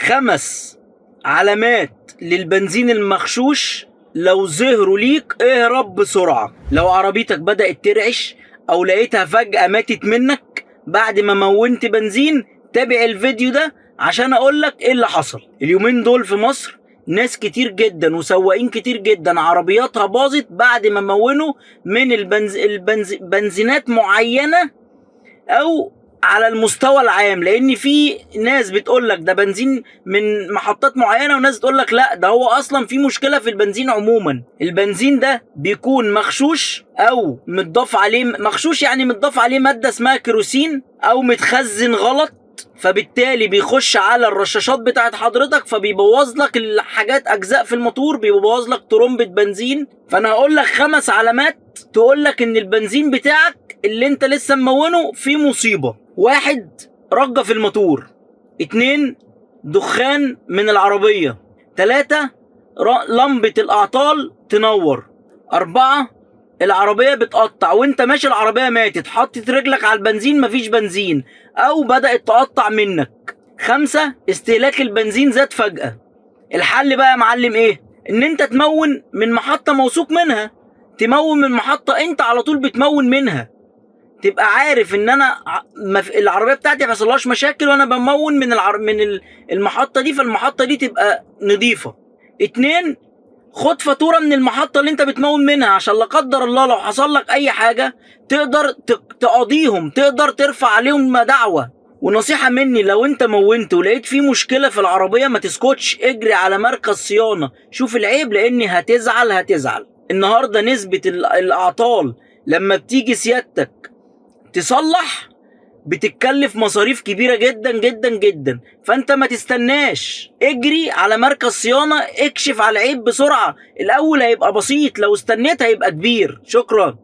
5 علامات للبنزين المغشوش لو ظهروا ليك اهرب بسرعة. لو عربيتك بدأت ترعش او لقيتها فجأة ماتت منك بعد ما مونت بنزين، تابع الفيديو ده عشان اقولك ايه اللي حصل. اليومين دول في مصر ناس كتير جدا وسواقين كتير جدا عربياتها باظت بعد ما مونوا من بنزينات معينة او على المستوى العام، لان في ناس بتقول لك ده بنزين من محطات معينة وناس بتقول لك لا ده هو اصلا في مشكلة في البنزين عموما. البنزين ده بيكون مغشوش او متضاف عليه، مغشوش يعني متضاف عليه مادة اسمها كيروسين او متخزن غلط، فبالتالي بيخش على الرشاشات بتاعت حضرتك فبيبوظ لك الحاجات، اجزاء في الموتور، بيبوظ لك ترمبة بنزين. فانا هقول لك 5 علامات تقول لك ان البنزين بتاعك اللي انت لسه ممونه فيه مصيبة. 1، رجة في الموتور. 2، دخان من العربية. 3، لمبة الأعطال تنور. 4، العربية بتقطع وانت ماشي، العربية ماتت، حطت رجلك على البنزين مفيش بنزين او بدأت تقطع منك. 5، استهلاك البنزين زاد فجأة. الحل بقى يا معلم ايه؟ ان انت تمون من محطة موثوق منها، تمون من محطة انت على طول بتمون منها، تبقى عارف ان انا العربية بتاعتي ما حصلهاش مشاكل وانا بمون من المحطة دي، فالمحطة دي تبقى نظيفة. 2، خد فاتورة من المحطة اللي انت بتمون منها عشان لا قدر الله لو حصل لك اي حاجة تقدر تقاضيهم، تقدر ترفع عليهم دعوة. ونصيحة مني، لو انت مونت ولقيت في مشكلة في العربية ما تسكتش، اجري على مركز صيانة شوف العيب، لان هتزعل هتزعل. النهاردة نسبة الاعطال لما بتيجي سيادتك تصلح بتتكلف مصاريف كبيرة جدا جدا جدا، فانت ما تستناش، اجري على مركز صيانة، اكشف على العيب بسرعة. الاول هيبقى بسيط، لو استنيت هيبقى كبير. شكرا.